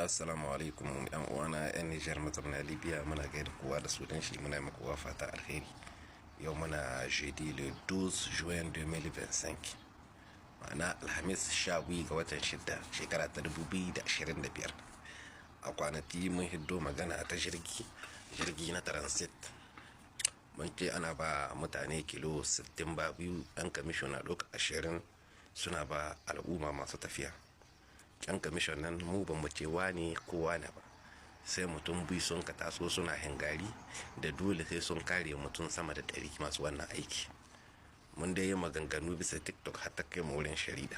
Assalamu alaikum yan uwana yan Nijar mazauna Libya, muna gaida kowa da sunan shi, muna muku kowa fata alheri. Yau muna jeudi le 12 juin 2025, ma'ana Alhamis 12 ga watan 6 shekara ta 2025. A kwanaki mun hiddo magana ta jirgi na transit. Mun ce ana ba mutane kilo 60 ba biyu, ɗan kamisho na ɗauka 20 suna ba al'umma masu tafiya. Yan kamishon nan mu ba mu ce wane ko wane ba, sai mutum biyu sun ka taso suna hangari da dole sai sun kare mutum sama da 100 masu wannan aiki. Mun dai yi maganganu bisa TikTok har ta kai mu wurin sharida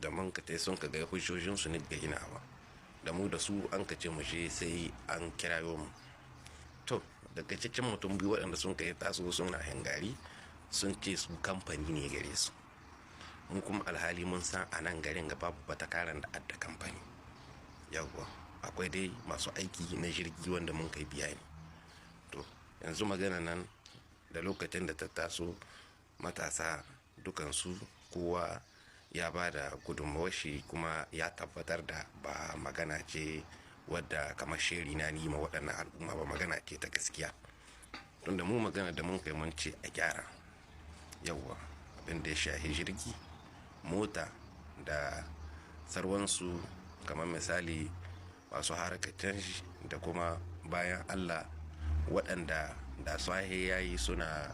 da mun ka tai sun ka ga hujjojin su ne ga ginawa da mu da su an ka ce mu je sai an kirayo mu. To daga cikin mutum biyu waɗanda sun kai taso suna hangari sun ce su kamfani ne gare su. Mu kuma alhali mun san a nan garin ga babu batakaran da adda kamfani. Yawwa, akwai dai masu aiki na jirgi wanda mun kai biya ne. To yanzu magana nan da lokacin da ta taso, matasa dukansu kowa ya ba da gudunmawar shi kuma ya tabbatar da ba magana ce wadda kamar sheri na ni ma waɗannan al'umma ba, magana ce ta gaskiya. Tunda mu magana da mun kai mun ce a gyara. Yawwa, abin da ya shahi jirgi, mota da sarwansu, kamar misali masu harkar canji da kuma bayan Allah waɗanda da sahe yayi suna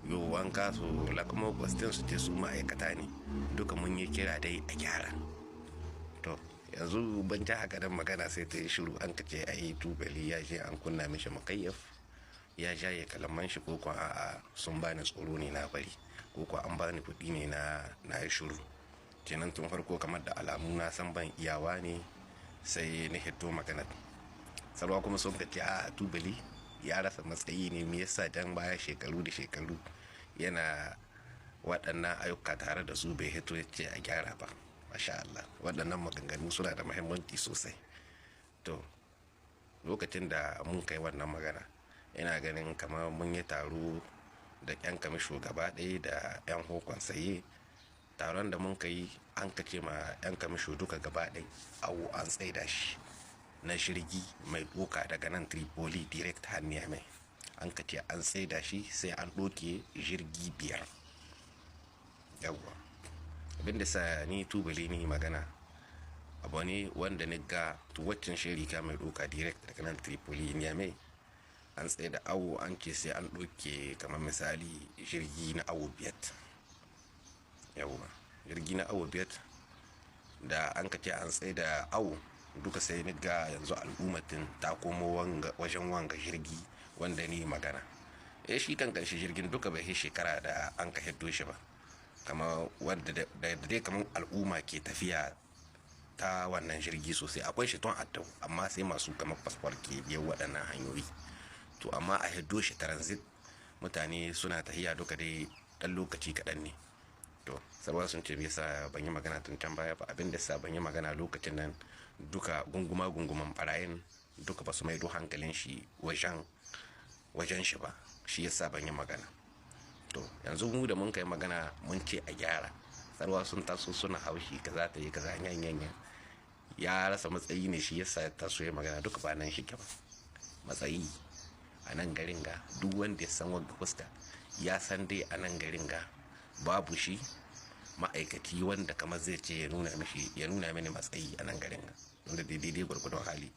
yo wanka su lakmo kwastin su ce su ma'aikata ne, duka mun yi kira dai a gyara. To yanzu ban ji haka dan magana sai ta yi shiru, an ka ce a yi tubali ya je an kunna mishi mukayyaf ya jaye kalaman shi, ko kuwa a'a sun bani tsoro ne na bari, ko kuwa an bani kuɗi ne na yi shiru. Kenan tun farko kamar da alamu na san ban iyawa ne sai na hito magana. Sarwa kuma sun ka ce a tubali ya rasa matsayi ne, me yasa dan baya shekaru da shekaru yana waɗannan ayyuka tare da su bai hito ya ce a gyara ba. Masha Allah, waɗannan maganganu suna da muhimmanci sosai. To lokacin da mun kai wannan magana, ina ganin kamar mun yi taro da 'yan kamisho gaba ɗaya da 'yan hokon saye. Taron da mun kai an ka ce ma 'yan kamisho duka gaba ɗaya awo an tsaida shi na jirgi mai ɗoka daga nan Tripoli direct har Niamey. An ka ce an tsaida shi sai an ɗoke jirgi 5. Yawwa, abin da sa ni tubali ni magana abu ne wanda ni ga to waccan shirika mai ɗoka direct daga nan Tripoli Niamey an tsaida awo an ce sai an ɗauke kamar misali jirgi na awo 5. Yawwa, jirgi na awo 5 da an ka ce an tsaida awo duka sai ni ga yanzu al'ummatin ta komo wajen wanga jirgi wanda ni magana. Eh, shi kan kanshi jirgin duka bai yi shekara da an ka hiddo shi ba, kama wanda da dai kamar al'umma ke tafiya ta wannan jirgi sosai. Akwai shi tun addau amma sai masu kamar fasfar ke biyan waɗannan hanyoyi. To amma a hiddo shi transit mutane suna tahiya duka dai ɗan lokaci kaɗan ne. To sarwa sun ce me yasa ban yi magana tun can baya ba. Abin da sa ban yi magana lokacin nan duka gunguma gunguman barayin duka ba su maido hankalin shi wajen shi ba, shi yasa ban yi magana. To yanzu mu da mun kai magana mun ce a gyara, sarwa sun taso suna haushi kaza ta yi kaza yan yan yan ya rasa matsayi ne shi yasa ya taso ya magana, duka ba nan shi ke ba. Matsayi a nan garin ga duk wanda ya san wagga fuska ya san dai a nan garin ga babu shi ma'aikaci wanda kamar zai ce ya nuna mishi ya nuna mini matsayi a nan garin ga, wanda daidai gwargwadon hali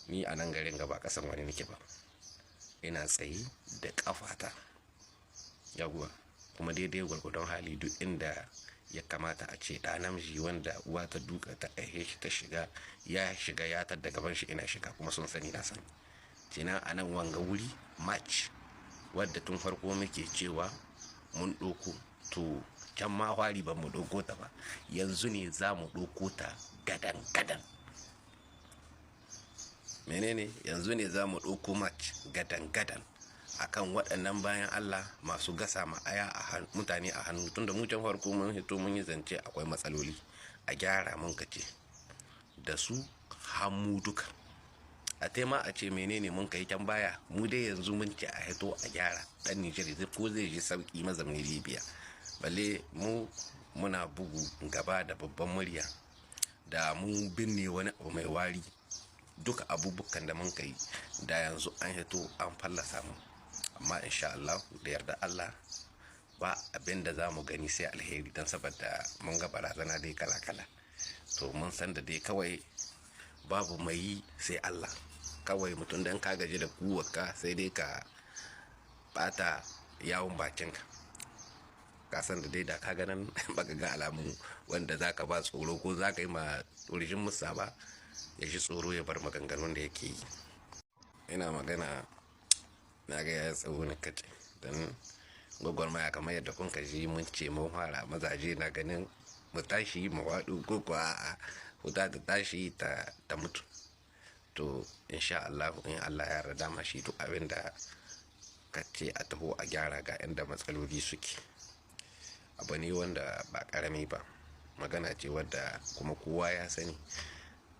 ni a nan garin ga ba kasan wani nake ba, ina tsaye da kafata. Yawwa, kuma daidai gwargwadon hali duk inda ya kamata a ce ɗa namiji wanda uwa ta duka ta aihe shi ta shiga ya shiga ya tadda gaban shi ina shiga, kuma sun sani na sani. Kenan a nan wanga wuri match wadda tun farko muke cewa mun ɗauko, to can ma hwari ba mu ɗauko ta ba, yanzu ne za mu ɗauko ta gadan gadan. Menene yanzu ne za mu ɗauko match gadan gadan akan waɗannan bayan Allah masu gasa ma aya a mutane a hannu. Tunda mu can farko mun hito mun yi zance akwai matsaloli a gyara, mun kace da su hannu duka a tema a ce menene mun kai can baya. Mu dai yanzu mun ce a hito a gyara, dan Nijar ko zai ji sauki mazaunin Libya. Balle mu muna bugu gaba da babban murya. Da mun binne wani abu mai wari, duka abubukan da mun kai da yanzu an hito an fallasa mu. Amma insha Allah, da yarda Allah, ba abin da za mu gani sai alheri, don saboda mun ga barazana dai kala kala. To mun san da dai kawai babu mai yi sai Allah. Kawai mutum dan ka gaji da kuwarka, sai dai ka bata yawon bakinka. Ka san da dai da ka ganin baka ga alamu wanda za ka ba tsoro ko za ka yi ma turishin musa ba, ya ji tsoro ya bar maganganun da yake yi. Ina magana na ga ya tsawo na kace don gwagwarmaya, kamar yadda kun ka ji mun ce mun fara. Mazaje na ganin mu tashi mu waɗu ko kuwa a'a, wuta ta tashi ta mutu. To insha Allah, in Allah ya yarda ma shi, duk abin da ka ce a taho a gyara ga inda matsaloli suke, abu ne wanda ba ƙarami ba. Magana ce wadda kuma kowa ya sani,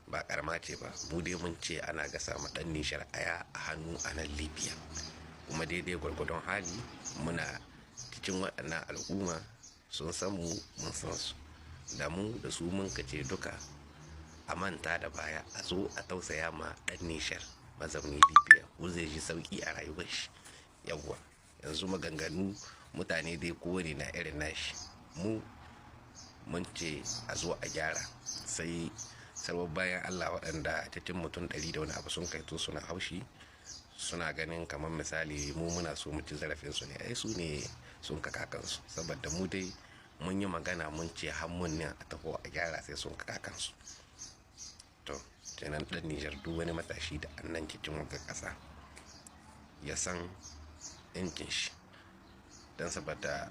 ba ƙarama ce ba. Mu dai mun ce ana gasa ma ɗan Nijar aya a hannu a nan Libya, kuma daidai gwargwadon hali muna cikin waɗannan al'umma. Sun san mu, mun san su. Da mu da su mun kace duka a manta da baya, a zo a tausaya ma ɗan Nijar mazaunin Libya, ko zai ji sauƙi a rayuwar shi. Yawwa, yanzu maganganu mutane dai kowane na irin nashi. Mu mun ce a zo a gyara, sai sarwar bayan Allah waɗanda cikin mutum 100 da wani abu sun kai to suna haushi, suna ganin kamar misali mu muna so mu ci zarafin su ne. Ai su ne sun ka kakansu, saboda mu dai mun yi magana, mun ce mun ne a taho a gyara, sai sun ka kakansu. To kenan ɗan Nijar, duk wani matashi da annan cikin wagga ƙasa, ya san yancin shi, don saboda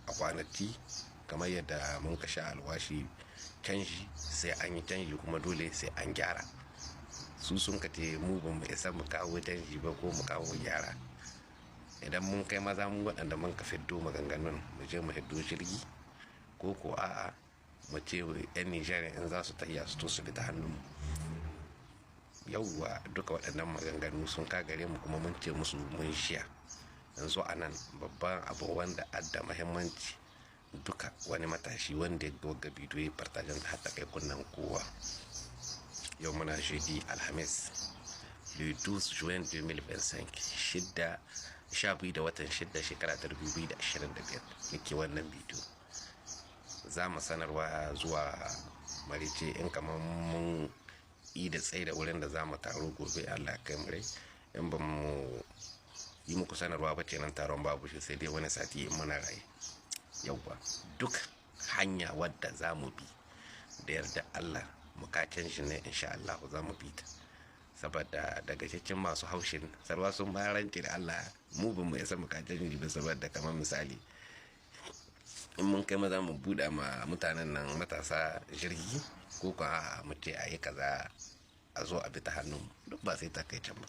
a kwanaki kamar yadda mun ka sha alwashi, canji sai an yi canji, kuma dole sai an gyara. Su sun ka ce mu ba mu isa mu kawo canji ba ko mu kawo gyara. Idan mun kai maza, mu waɗanda mun ka fiddo maganganun, mu je mu hiddo jirgi, ko ko a'a, mu ce 'yan Nijar in za su tahiya su to su bi ta hannun mu. Yauwa, duka waɗannan maganganu sun kagare mu, kuma mun ce musu mun shiya. Yanzu a nan babban abu wanda adda muhimmanci, duka wani matashi wanda ya ga bidiyo ya partagen ta hatta kai kunnen kowa. Yau muna jeudi, alhamis, le 12 juin 2025, shidda 12 da watan shidda shekara ta 2025 muke wannan bidiyo. Za mu sanarwa zuwa marice in kamar mun yi da tsaye da wurin da za mu taro gobe, Allah kai mu rai. In ba mu yi muku sanarwa ba, kenan taron babu shi, sai dai wani sati in muna raye. Yauwa, duk hanya wadda za mu bi da yarda Allah mu ka canji ne, insha Allah za mu bi ta, saboda daga cikin masu haushin sarwa sun baranci da Allah mu ba mu isa mu ka canji ba, saboda kamar misali in mun kai maza mu buɗe ma mutanen nan matasa jirgi, ko ko a'a, mu ce a yi kaza, a zo a bi ta hannun, duk ba sai ta kai can ba.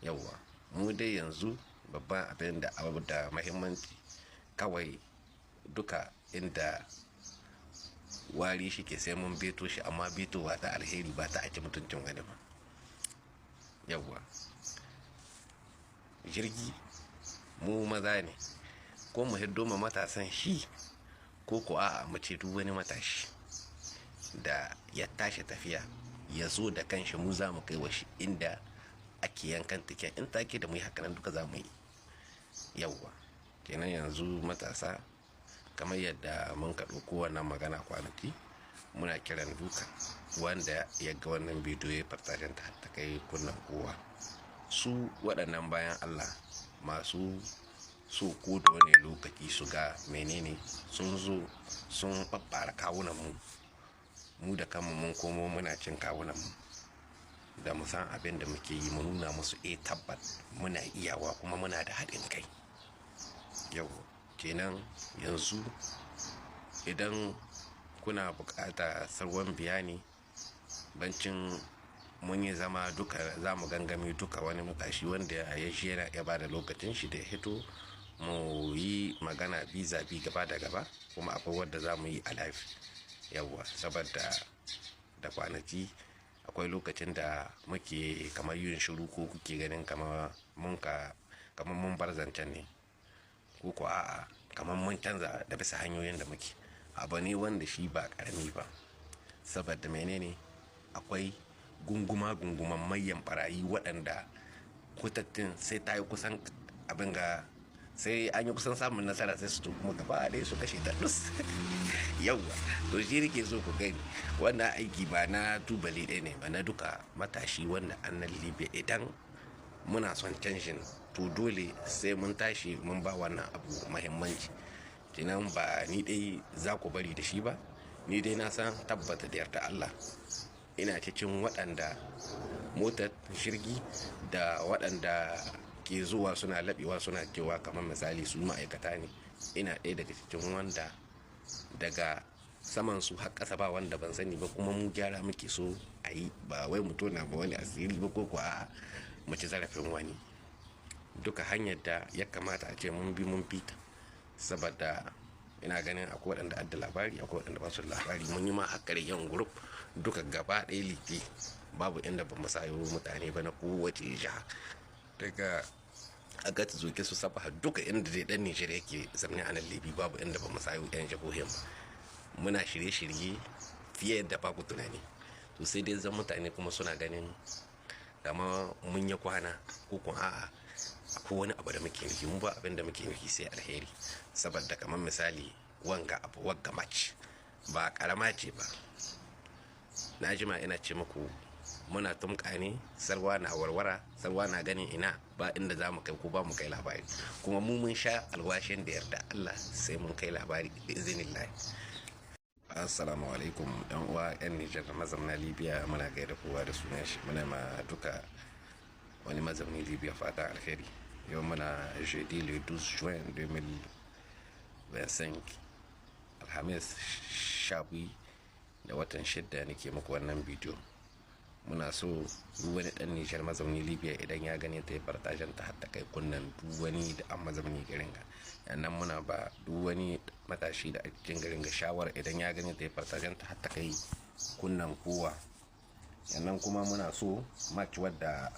Yauwa, mu dai yanzu babban abin da abu da mahimmanci kawai, duka inda wari shi ke sai mun beto shi, amma betowa ta alheri, ba ta ake mutuncin wani ba. Yauwa, jirgi mu maza ne, ko mu hiddo ma matasan shi, ko ko a'a, mu ce duk wani matashi da ya tashi tafiya ya zo da kanshi, mu za mu kai wa shi inda ake yankan tiket. In take da mu yi haka nan, duka za mu yi. Yauwa, kenan yanzu matasa, kamar yadda mun ka ɗauko wannan magana kwanaki, muna kiran duka wanda ya ga wannan bidiyo ya partagen ta ta kai kunnen kowa. Su waɗannan bayan Allah masu so ko da wani lokaci su ga menene, sun zo sun ɓaɓɓara kawunan mu. Mu da kanmu mun komo muna cin kawunan mu. Da mu san abin da muke yi, mu nuna musu eh, tabbat muna iyawa kuma muna da haɗin kai. Yau kenan yanzu idan kuna buƙata sarwan bayani, bancin mun yi zama duka, za mu gangami duka wani matashi wanda ya shi yana iya bada lokacin shi da ya hito mu yi magana vis-a-vis, gaba da gaba, kuma akwai wadda za mu yi a live. Yauwa, saboda da kwanaki akwai lokacin da muke kamar yin shiru, ko kuke ganin kamar mun ka kamar mun bar zancen ne, ko ko a'a, kamar mun canza da bisa hanyoyin da muke. Abu ne wanda shi ba karami ba. Saboda menene? Akwai gunguma gunguman mayan barayi waɗanda kutattun sai ta yi kusan abin ga, sai an yi kusan samun nasara, sai su kuma gaba ɗaya su kashe ta dus. Yauwa, to shi nake so ku gani, wannan aiki ba na tubali ɗaya ne ba, na duka matashi wanda annan Libya. Idan muna son canjin, to dole sai mun tashi mun ba wannan abu mahimmanci. Kenan ba ni dai za ku bari da shi ba. Ni dai na san tabbata da yarda Allah ina cikin waɗanda motar jirgi da waɗanda ke zuwa suna laɓewa suna cewa kamar misali su ma'aikata ne. Ina ɗaya daga cikin wanda daga saman su har ƙasa ba wanda ban sani ba. Kuma mu gyara muke so a yi, ba wai mu tona ba wani asiri ba ko ko a'a mu ci zarafin wani. Duka hanyar da ya kamata a ce mun bi, mun fita, saboda ina ganin akwai waɗanda adda labari, akwai waɗanda ba su da labari. Mun yi ma hakkar yan group duka gaba ɗaya Libya, babu inda ba mu sayo mutane ba na kowace jiha, daga Agat Zoke su Saba, duka inda dai dan Nijar yake zamne a nan Libya, babu inda ba mu sayo yan jihohin ba. Muna shirye-shirye fiye da ba ku tunani. To sai dai zan mutane kuma suna ganin kama mun yi kwana ko kuma a'a akwai wani abu da muke nufi. Mu ba abin da muke nufi sai alheri, saboda kamar misali wanga abu, wagga match ba karama ce ba. Na jima ina ce muku muna tumka ne, sarwa na warwara, sarwa na ganin ina ba inda za mu kai ko ba mu kai labari. Kuma mu mun sha alwashin da yarda Allah sai mun kai labari da izinin. Assalamu alaikum yan uwa yan Nijar mazamna Libya, muna gaida kowa da sunan shi, muna ma duka wani mazaunin Libya fata alheri. Yau muna jeudi le 12 juin 2025, Alhamis 12 da watan 6 nake muku wannan bidiyo. Muna so duk wani dan Nijar mazauni Libya idan ya gane ta yi partagen ta hatta kai kunnan duk wani da an mazauni garin ga. Yannan muna ba duk wani matashi da a cikin garin ga shawara, idan ya gane ta yi partagen ta hatta kai kunnan kowa. Yannan kuma muna so match wadda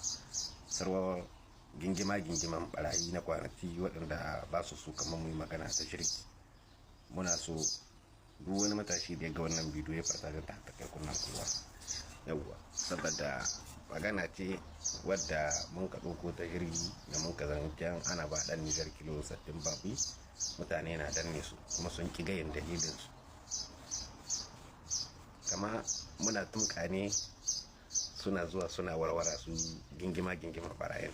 sarwa gingima gingiman barayi na kwanaki waɗanda ba su so kamar mu yi magana ta jirgi, muna so duk wani matashi da ya ga wannan bidiyo ya partagen ta hatta kai kunnan kowa. Yawwa, saboda magana ce wadda mun ka ɗauko ta jirgi da mun ka zancen ana ba ɗan Nijar kilo 60 babu, mutane na danne su kuma sun ki gayin dalilin su. Kama muna tumka ne, suna zuwa suna warwara su gingima gingima barayin.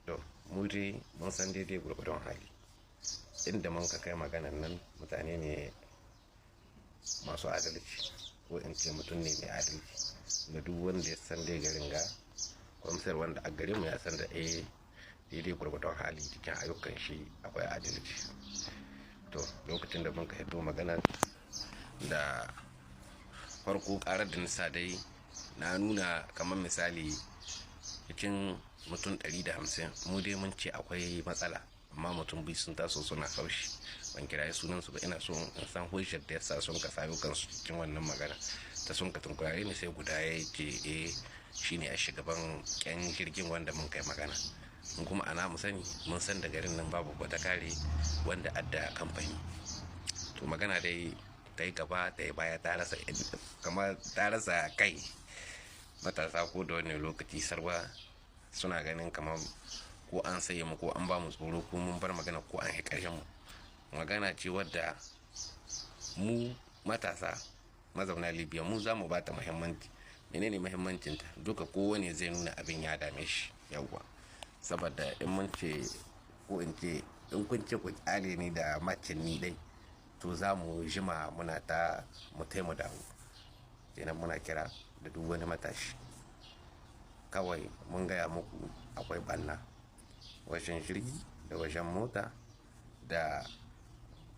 To mu dai mun san daidai gwargwadon hali inda mun ka kai maganan nan, mutane ne masu adalci, ko in ce mutum ne mai adalci, da duk wanda ya san dai garin ga kwamsar wanda a garin mu ya san da daidai gwargwadon hali cikin ayyukan shi akwai adalci. To lokacin da mun ka hito magana da farko, karar da nisa dai na nuna kamar misali cikin mutum 150, mu dai mun ce akwai matsala, amma mutum biyu sun taso suna haushi. Ban kirayi sunansu ba, ina so in san hujjar da yasa sun ka sayo kansu cikin wannan magana ta sun ka tunkurare ni. Sai guda ya ce shine a shugaban yan jirgin wanda mun kai magana. Mun kuma ana mu sani, mun san da garin nan babu wata kare wanda adda kamfani. To magana dai ta yi gaba ta yi baya, ta rasa kamar ta rasa kai. Matasa ko da wani lokaci sarwa suna ganin kamar ko an saye mu, ko an ba mu tsoro, ko mun bar magana, ko an yi ƙarshen mu. Magana ce wadda mu matasa mazauna Libya mu za mu ba ta muhimmanci. Menene muhimmancinta? Duka kowane zai nuna abin ya dame shi. Yawwa, saboda in mun ce, ko in ce in kun ce ku kyale ni da macin ni dai, to za mu jima muna ta mu taimu dawo. Kenan muna kira da duk wani matashi, kawai mun gaya muku akwai banna wajen jirgi da wajen mota da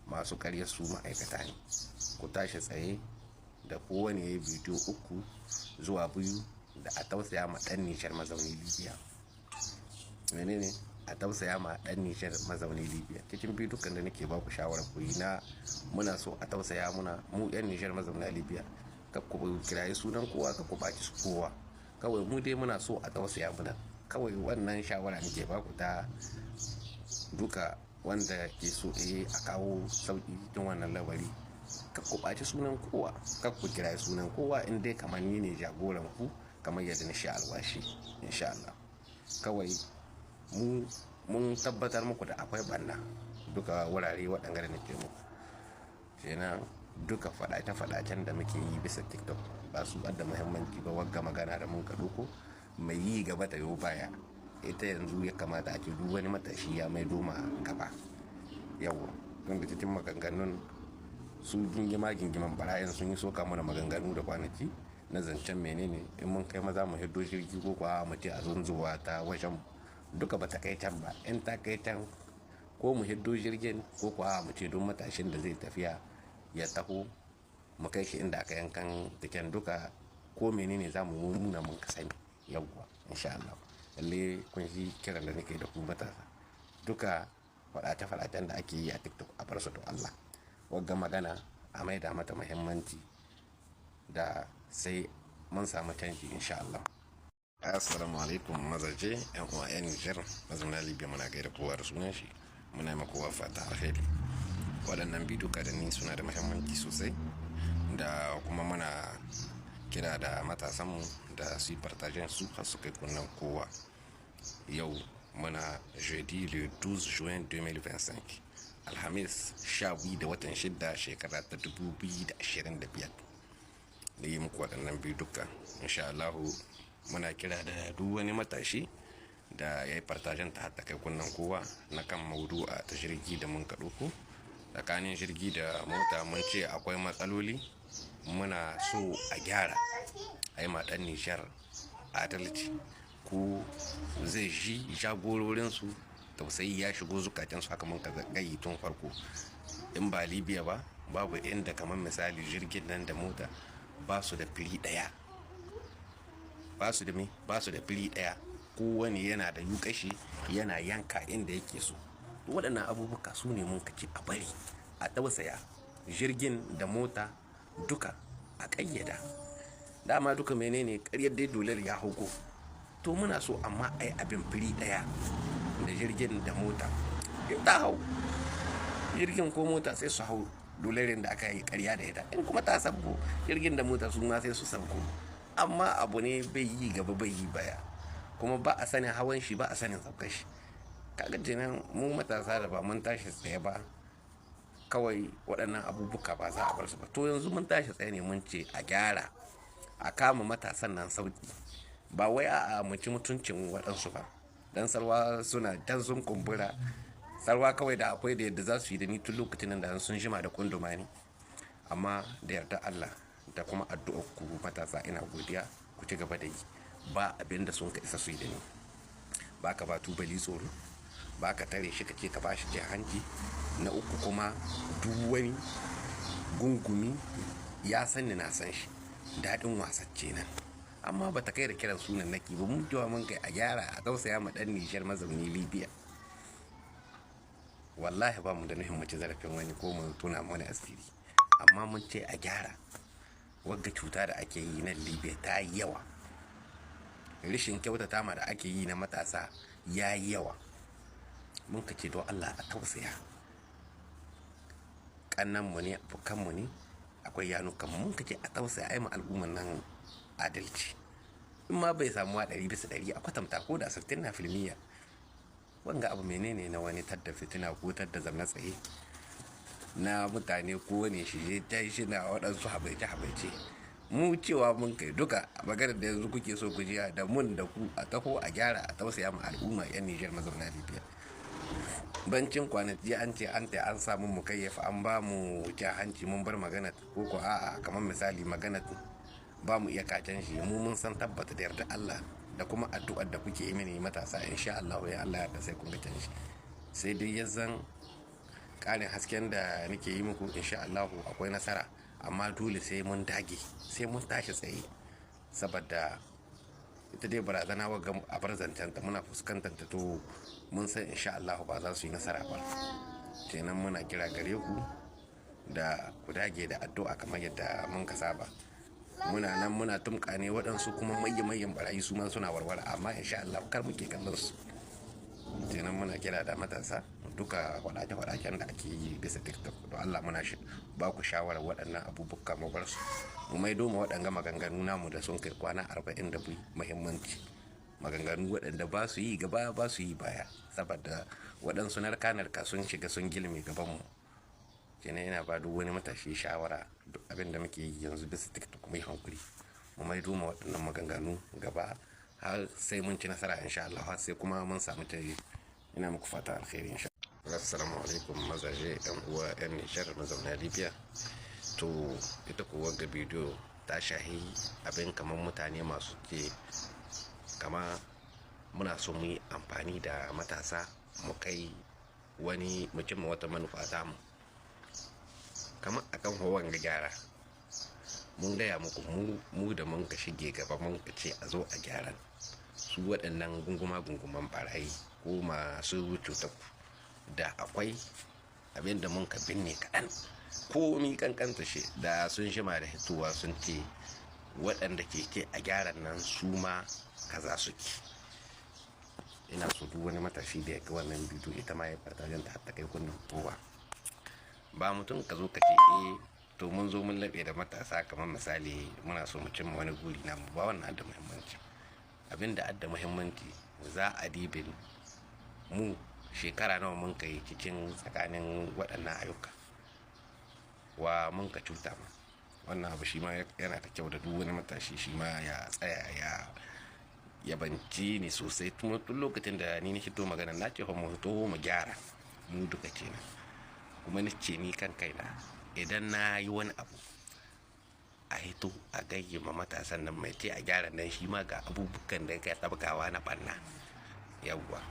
masu karya su ma'aikata ne. Ku tashi tsaye da kowane ya bidiyo uku zuwa biyu da a tausaya ma dan Nijar mazauni Libya. Menene a tausaya ma dan Nijar mazauni Libya? Cikin biyu dukkan da nake ba ku shawarar ku yi na, muna so a tausaya muna mu yan Nijar mazauna Libya. Ka ku kirayi sunan kowa, ka ku baci kowa, kawai mu dai muna so a tausaya muna. Kawai wannan shawara nake ba ku ta duka wanda ke so a kawo sauki cikin wannan labari. Kar ku ɓaci sunan kowa, kar ku kira sunan kowa in dai kamar ni ne jagoran ku kamar yadda na sha alwashi insha Allah. Kawai mu mun tabbatar muku da akwai ɓanna duka wurare waɗanda da nake muku. Kenan duka faɗace-faɗacen da muke yi bisa TikTok ba su adda muhimmanci ba. Wagga magana da mun ka ɗauko mai yi gaba ta yo baya, ita yanzu ya kamata a ce duk wani matashi ya maido ma gaba. Yauwa, tun da cikin maganganun su gingima gingiman ɓarayin sun yi soka mana maganganu da kwanaki na zancen menene in mun kai maza mu hiddo jirgi ko kuwa mu ce a zunzuwa ta wajen, duka ba ta kai can ba. In ta kai can, ko mu hiddo jirgin ko kuwa mu ce duk matashin da zai tafiya ya taho mu kai shi inda aka yankan tiken duka, ko menene za mu nuna mun ka sani. Yauwa, insha Allah. Lalle kun ji kiran da nake da ku matasa. Duka faɗace-faɗacen da ake yi a TikTok a bar su don Allah. Wagga magana a maida mata muhimmanci da sai mun samu canji insha Allah. Assalamu alaikum mazaje, 'yan uwa 'yan Nijar mazauna Libya, muna gaida kowa da sunan shi, muna yi kowa fata alheri. Waɗannan bidiyo da ni suna da muhimmanci sosai, da kuma muna kira da matasanmu da su yi partager su har su kai kunnen kowa. Yau muna jeudi le 12 juin 2025, Alhamis 12 da watan 6 shekara ta 2025 da yi muku waɗannan biyu duka. Insha Allahu muna kira da duk wani matashi da ya yi partagen ta hatta kai kunnen kowa na kan maudu'a ta jirgi da mun ka ɗauko. Tsakanin jirgi da mota mun ce akwai matsaloli, muna so a gyara, a yi ma ɗan Nijar adalci, ko zai ji jagororinsu tausayi ya shigo zukatansu. Haka mun ka gayi tun farko. In ba Libya ba, babu inda kamar misali jirgin nan da mota ba su da fili ɗaya. Ba su da me? Ba su da fili ɗaya. Kowane yana da yuƙashi yana yanka inda yake so. Waɗannan abubuwa su ne mun ka ce a bari, a tausaya jirgin da mota duka a ƙayyada. Dama duka menene ƙaryar dai dolar ya hauko. To muna so amma ai abin fili ɗaya da jirgin da mota. In ta hau jirgin ko mota sai su hau dolarin da aka yi ƙarya da ita. In kuma ta sabko, jirgin da mota su ma sai su sabko. Amma abu ne bai yi gaba bai yi baya. Kuma ba a sanin hawan shi, ba a sanin saukar shi. Kaga kenan mu matasa da ba mun tashi tsaye ba, kawai waɗannan abubuwa ba za a bar su ba. To yanzu mun tashi tsaye ne, mun ce a gyara, a kama matasan nan sauƙi. Ba wai a'a mu ci mutuncin waɗansu ba. Dan sarwa suna can sun kumbura. Sarwa kawai da akwai da yadda za su yi da ni tun lokacin da sun jima da kunduma ni. Amma da yarda Allah da kuma addu'ar ku matasa, ina godiya, ku ci gaba da yi. Ba abin da sun ka isa su yi da ni. Ba ka ba tubali tsoro, ba ka tare shi ka ce ka ba shi cin hanci. Na uku kuma, duk wani gungumi ya san ni na san shi. Daɗin wasacce nan. Amma ba ta kai da kiran sunan naki ba. Mun cewa mun kai a gyara, a tausaya ma ɗan Nijar mazauni Libya. Wallahi ba mu da nufin mu ci zarafin wani ko mu tona wani asiri. Amma mun ce a gyara. Wagga cuta da ake yi nan Libya ta yi yawa. Rashin kyautata ma da ake yi na matasa ya yi yawa. Mun ka ce don Allah a tausaya. Ƙannenmu ne, abokanmu ne, akwai yanukanmu. Mun ka ce a tausaya, ai ma al'umman nan adalci. In ma bai samuwa 100% a kwatanta ko da 60 na filmiya. Wanga abu menene na wani tadda fitina ko tadda zamna tsaye na mutane ko wani shi ta shi na waɗansu habaice habaice. Mu cewa mun kai duka maganar da yanzu kuke so ku ji da mun da ku, a taho a gyara, a tausaya ma al'umma 'yan Nijar mazauna Libya. Bancin kwanaki an ce an ta an samu mu kayyafa an ba mu cin hanci, mun bar magana ko ko a'a kamar misali magana ba mu iya kacen shi. Mu mun san tabbata da yarda Allah da kuma addu'ar da kuke yi mini matasa, insha Allah ya Allah ya sai kun ga canji. Sai dai yanzan ƙarin hasken da nake yi muku, insha Allah akwai nasara, amma dole sai mun dage, sai mun tashi tsaye, saboda ita dai barazana wa a bar zancen ta muna fuskantar ta. To mun san insha Allah ba za su yi nasara ba. Kenan muna kira gare ku da ku dage da addu'a kamar yadda mun ka saba. Muna nan muna tumƙane waɗansu kuma mayyan barayi su ma suna warware, amma insha Allah kar muke kallon su. Kenan muna kira da matasa Duka faɗace-faɗacen da ake yi bisa TikTok, don Allah muna ba ku shawarar waɗannan abubuwa mu bar su, mu maido ma waɗanga maganganu namu da sun kai kwana 42 muhimmanci. Maganganu waɗanda ba su yi gaba ba su yi baya, saboda waɗansu narka-narka sun shiga sun gilme gabanmu. Kenan ina ba duk wani matashi shawara, duk abin da muke yi yanzu bisa TikTok mu yi hankuri, mu maido ma waɗannan maganganu gaba har sai mun ci nasara insha Allah, har sai kuma mun samu canji. Ina muku fata alkhairi insha Allah. Assalamu alaikum mazaje, yan uwa yan Nijar mazauna Libya. To ita ko wagga bidiyo ta shahi abin kamar mutane masu ke kama muna so mu yi amfani da matasa mu kai wani mu cimma wata manufa tamu kamar akan hawan ga gyara. Mun gaya muku mu da mun ka shige gaba mun ka ce a zo a gyaran su, waɗannan gunguma gunguman barayi ko masu cutar da akwai abin da mun ka binne kaɗan, komi kankanta shi da sun shima da hitowa sun ce waɗanda ke a gyaran nan su ma kaza suke. Ina so duk wani matashi da ya ga wannan bidiyo ita ma ya farta ta hatta kai kunnen kowa. Ba mutum ka zo ka ce eh to mun zo mun laɓe da matasa kamar misali muna so mu cimma wani guri namu, ba wannan da muhimmanci. Abin da adda muhimmanci, za a dibin mu shekara nawa mun kai cikin tsakanin waɗannan ayyuka, wa mun ka cuta ma. Wannan abu shi ma yana da kyau da duk wani matashi shi ma ya tsaya ya yabanci ni sosai. Tun lokacin da ni na hito magana na ce mu hito mu gyara mu duka kenan, kuma ni ce ni kan kaina idan na yi wani abu a hito a gayyama matasan nan mai ce a gyara nan shi ma ga abubuwan da ya tabkawa na ɓanna. Yawwa,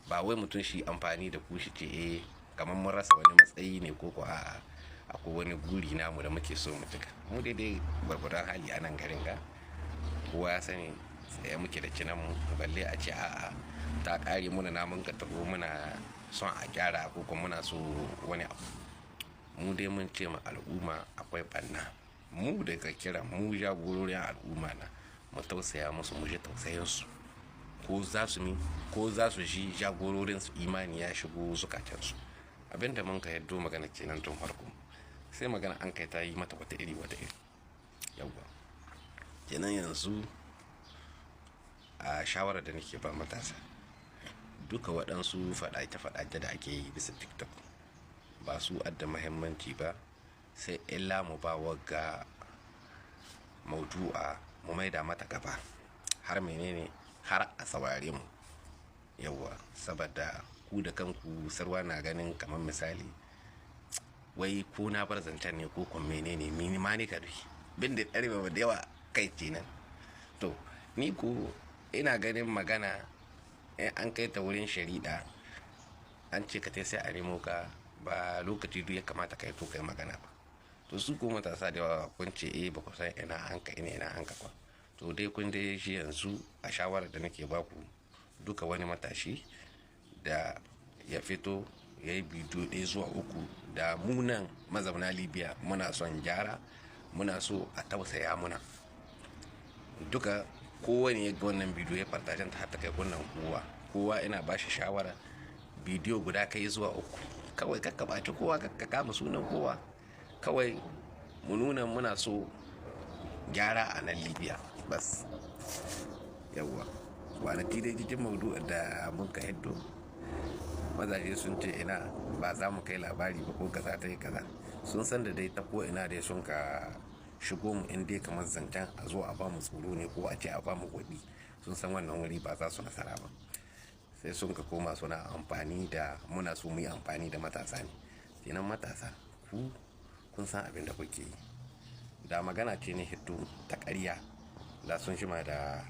ba wai mutum shi amfani da ku shi ce eh kamar mun rasa wani matsayi ne ko ko a'a akwai wani guri namu da muke so mu cika. Mu daidai gwargwadon hali a nan garin ga kowa ya sani tsaye muke da cinan mu, balle a ce a'a ta ƙare muna namun ka taho muna son a gyara ko kuma muna so wani abu. Mu dai mun ce ma al'umma akwai ɓanna, mu daga kira mu jagororin al'umma na mu tausaya musu, mu ji tausayin su, ko za su mi ko za su ji jagororin su imani ya shigo zukatansu. Abinda mun ka yaddo magana kenan tun farko, sai magana an kai ta yi mata wata iri wata iri. Yawwa, kenan yanzu a shawarar da nake ba matasa, duka waɗansu faɗace-faɗace da ake yi bisa TikTok ba su adda muhimmanci ba, sai illa mu ba wagga maudu'a mu maida mata gaba har menene har a saurare mu. Yawwa, saboda ku da kanku sarwa na ganin kamar misali wai ko na bar zancen ne ko kuma menene mini ma ne ka duki bin da ɗari da yawa kai kenan. To ni ko ina ganin magana in an kai ta wurin shari'a an ce ka tai sai a nemo ka, ba lokaci duk ya kamata ka yi to kai magana ba. To su ko matasa da yawa kun ce eh ba ku san ina an ka ina ina an ka kwa. To dai kun dai shi yanzu a shawarar da nake baku, duka wani matashi da ya fito ya yi bidiyo ɗaya zuwa uku da munan mazauna Libya muna son gyara, muna so a tausaya muna. Duka kowane ya ga wannan bidiyo ya fartajen ta hatta kai kunnen kowa. Kowa ina ba shi shawara bidiyo guda kai zuwa uku kawai, kakka ɓaci kowa, kakka kama sunan kowa, kawai mu nuna muna so gyara a nan Libya bas. Yawwa, kwanaki dai cikin maudu'in da mun ka hiddo mazaje sun ce ina ba za mu kai labari ba ko kaza ta yi kaza. Sun san da dai ta ko ina dai sun ka shigo mu in dai kamar zancen a zo a ba mu tsoro ne ko a ce a ba mu kuɗi, sun san wannan wuri ba za su nasara ba. Sai sun ka koma suna amfani da muna so mu yi amfani da matasa ne. Kenan matasa ku kun san abin da kuke yi. Da magana ce ne hiddo ta ƙarya da sun shima da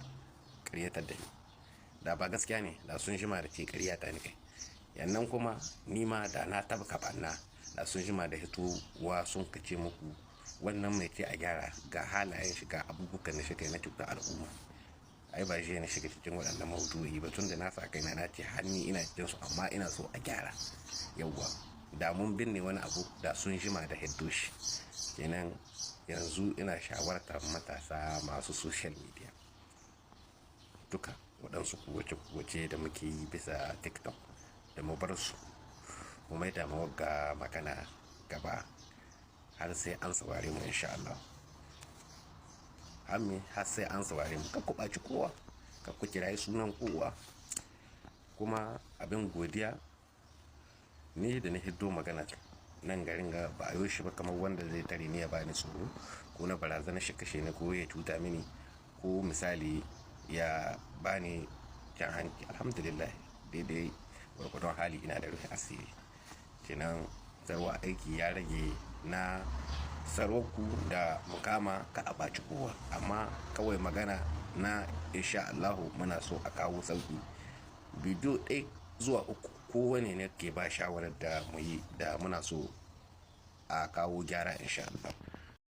ƙaryatar da ni, da ba gaskiya ne da sun shima da ce ƙarya ta ni kai. Yannan kuma ni ma da na tabka ɓanna da sun shima da hitowa sun ka ce muku wannan mai ce a gyara ga halayen shi ga abubuwan da shi kai na cutar al'umma. Ai ba shi na shiga cikin waɗannan maudu'i ba tun da na sa kaina na ce har ni ina cikin su amma ina so a gyara. Yawwa, da mun binne wani abu da sun jima da hiddo shi. Kenan yanzu ina shawartar matasa masu social media duka waɗansu kuwace-kuwace da muke yi bisa TikTok da mu bar su. Mu mai da ga magana gaba har sai an saurare mu insha Allah. Hammi har sai an saurare mu. Kar ku ɓaci kowa, kar ku kirayi sunan kowa. Kuma abin godiya ni da na hiddo magana nan garin ga ba a yi shi ba kamar wanda zai tare ni ya bani tsoro ko na barazana shi kashe ni ko ya cuta mini ko misali ya bani jan hanci. Alhamdulillah, daidai gwargwadon hali ina da rufe asiri. Kenan zarwa aiki ya rage na sarwarku da mukama ka a ɓaci kowa, amma kawai magana na insha Allahu muna so a kawo sauki. Bidiyo 1 zuwa 3 kowane ne ke ba shawarar da mu yi da muna so a kawo gyara insha Allah.